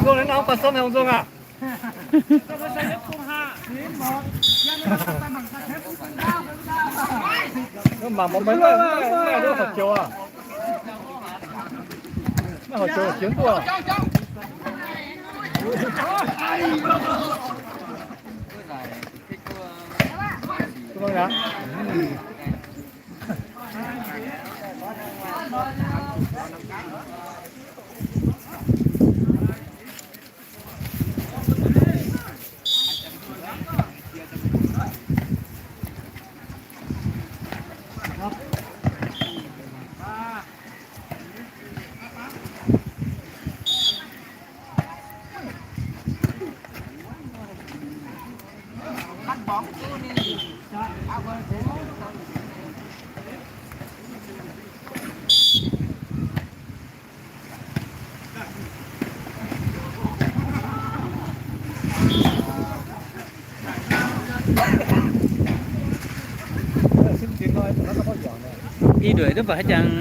Nzong, naaiv nor baac sanh haaix nzong aac? Mangc mbuo maiv maaih duqv horqc joux aac. Maiv horqc joux jienv duqv. I ndueic duqv baac haaix jangx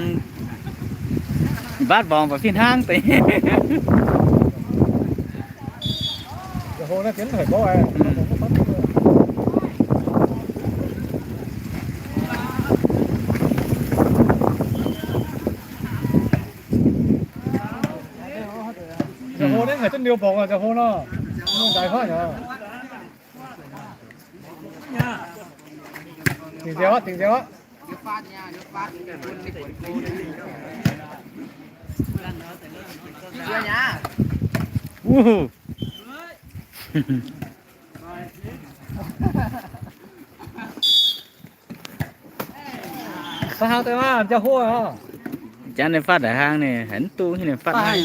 mbatv mborngx baac fih hnangv deix. Ziangh hoc naaiv haiz duqv niu mborngx aqv, ziangh hoc nor. Dingc nziaaux aqv, dingc nziaaux aqv. Wuov. Fatv hnangv deix maah, jauv hlo aqv. Jangv ninh fatv daaih hnangv ninh, haiz mv duqv ninh fatv hnangv.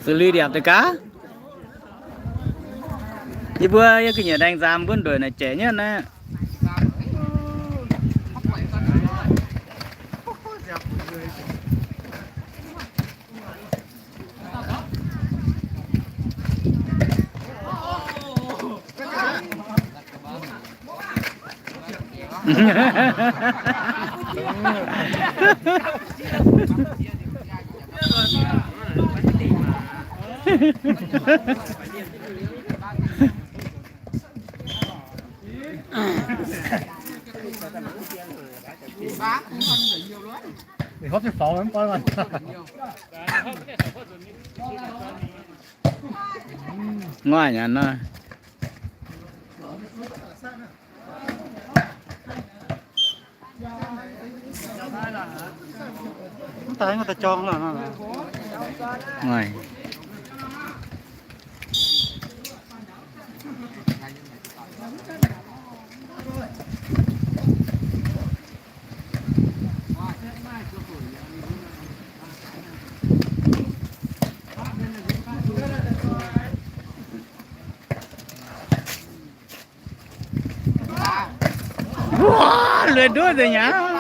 Suh lui ndiapc deix gaax. Yie mbuo yie ga'nyiec ndaengx nzaamc mbuo ndueic naaic jaic nyei naaiv. Nguaaic nyanc nor. Mv daaih, mv daaih jorng lorqc nor. Nguaaic. Wuov, lui duqv nzengc aqv.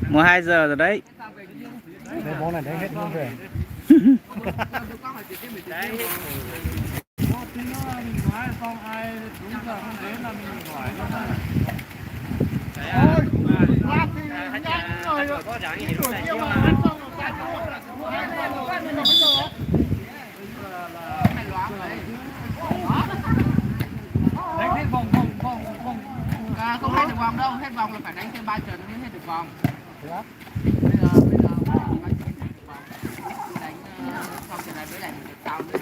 Muonz hai giờ rồi đấy. À, không hết được vòng đâu, hết vòng là phải đánh thêm ba trận mới hết được vòng. Bây giờ, bây giờ ba trận mới hết được vòng. Đánh, ờ, xong trận này với lại một trận sau nữa.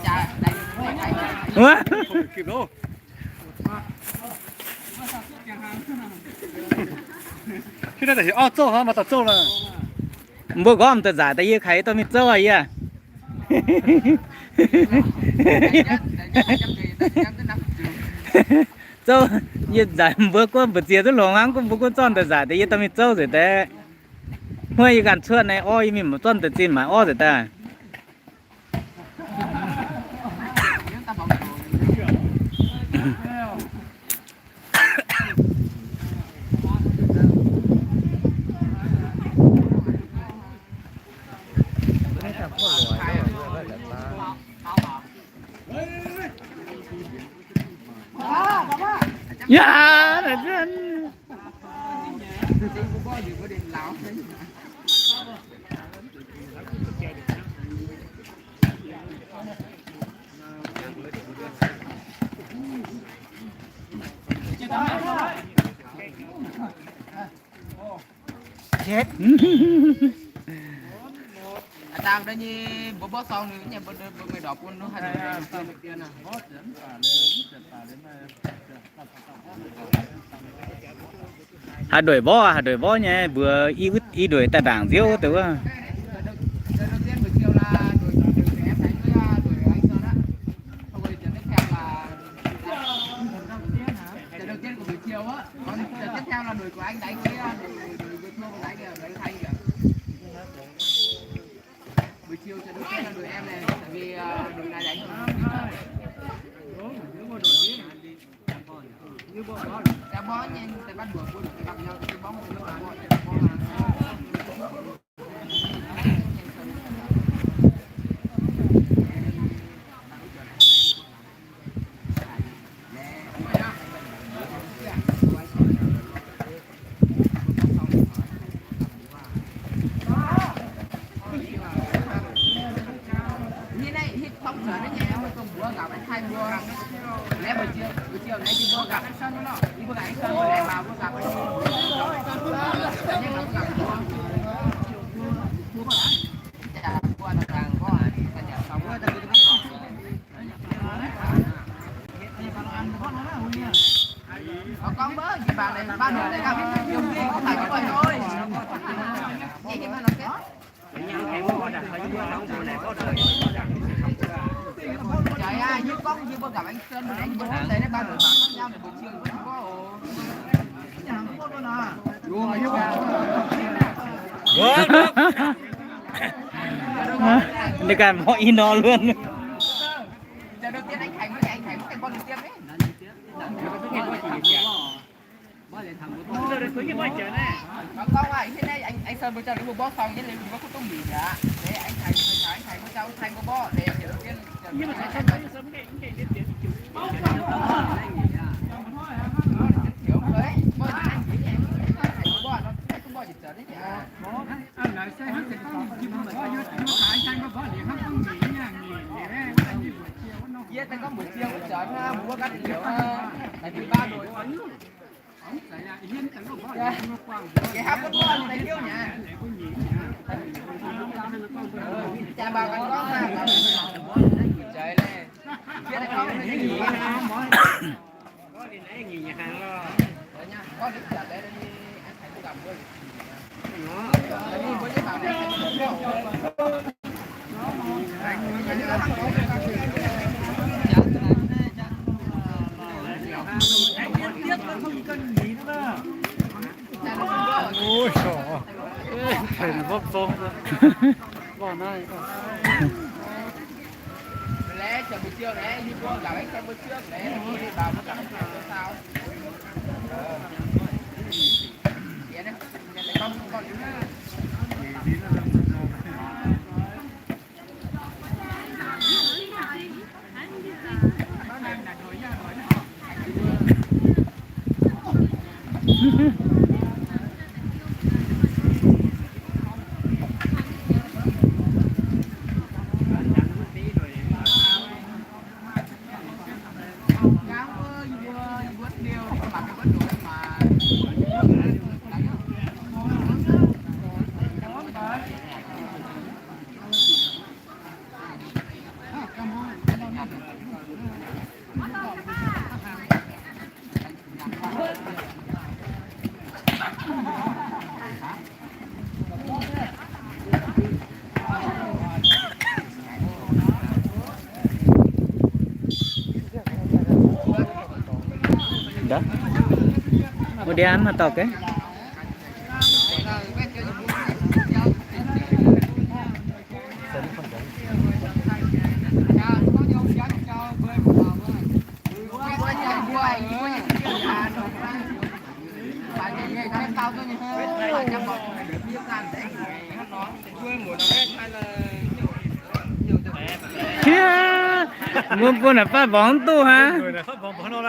Chả đánh, đánh, đánh. Ủa? Không kịp đâu. Thế này là auto hả mà tao trâu là. Mbuo gorngv deix nzaic daaih yie kaaix taux mingh zouv aqv yie. Zouv, yie nzaic mbuo guoqv mbu'ziex duqv longx hnangv, mbuo guoqv zornv deix nzaic daaih yie dorh mingh zouv nzengc daaih. Hnoi yie ganh cuotv naaiv orv yie mingh mbuo zornv deix zinh maaiz orv nzengc daaih. Yaac chết. Aa, dangh da'nyeic mbuo bov song nyei, mbuo, mbuo mienh dorh bun nu haaix nyungc. Haaix ndueic mborqv, haaix ndueic mborqv nyei, mbuox i ndueic daaih ndaangc nziouv deix wuov. Trận đầu tiên của buổi chiều á, còn trận tiếp theo là đuổi của anh đánh với, à, đuổi, đuổi, đuổi vượt thua của anh ở đấy, Thanh kìa. Buổi chiều trận đầu tiên là đuổi em này, tại vì, à, đuổi này đánh. Cái bó nhìn, cái bắt buộc buôn, cái gặp nhau, cái bó, cái bó, cái bó. Hôm nay, hôm nay không, giờ nó nhẹ, hôm nay con búa gặp anh Thanh luôn. Lẽ buổi chiều, buổi chiều nãy chị búa gặp anh Sơn luôn đó. Chị búa gặp anh Sơn, rồi lại vào búa gặp anh Sơn. Anh ấy là búa gặp búa. Búa gặp búa là thằng có, thằng nhà sống á. Có con bớ, chị bà này, ba đứa này gặp nhiều khi không phải có con thôi. Chị thì mà nó kết. Trời ơi, như con như bữa gặp anh Sơn, anh bố hôm đấy, ba đứa bạn với nhau này, buổi chiều vẫn có. Được, được. Nó cài mỏ y nó luôn. Giờ đầu tiên anh Khánh với anh Khánh với cái con đầu tiên đấy. Nói con à, hôm nay anh, anh Sơn với cháu đến một bó song nhất, đến một bó cúc tông bỉ hả? Đấy, anh Khánh, anh Khánh, anh Khánh với cháu, Thanh có bó, để kiểu tiên. Nhưng mà tại sao anh Sơn với anh Khánh đến tiến kiểu đấy, bó anh Khánh với bó, nó không bó chỉ trở đấy nhỉ? Yie daaih gorngv mbuox Jiex wuov zanc hnangv, mbuo ganh heuc, aa, daaih mingh baav ndoih. Yie hapv wuov nor daaih hiuv nyei. Jaa mbaaux ganh gorngv hnangv, jaaix leiz. Yie daaih gorngv nyei. Dah. Udah an mah tau ke. Mbuo, mbuo naaic fatv mborngz mv duqv hnangv.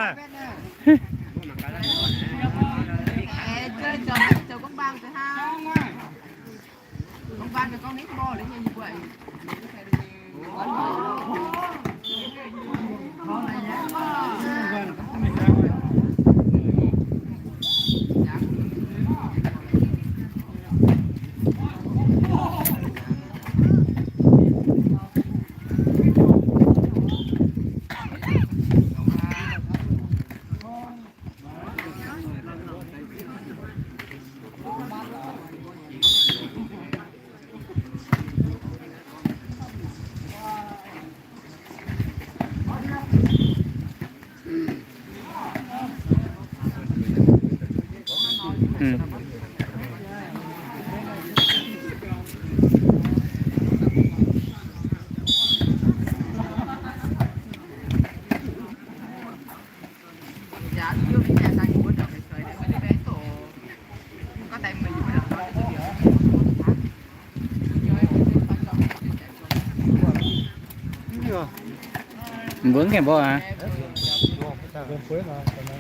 Mbuo mv gaengh mborqv aqv.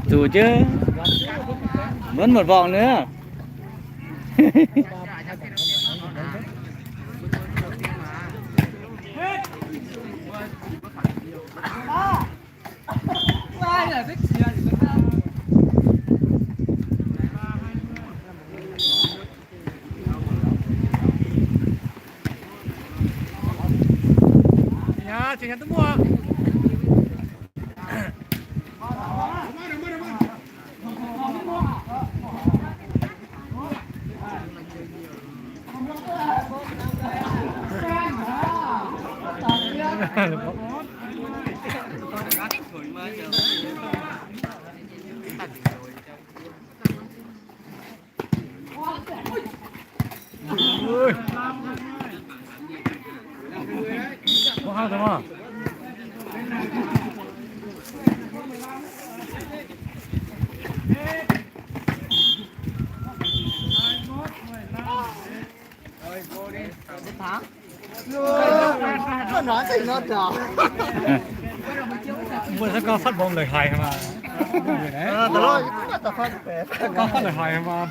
Zuqc jienv, mbuo mv muonc mborngc nor. Mbuo se gorngv fatv mborngz la'haiz haic maah. Gorngv fatv la'haiz haic maah.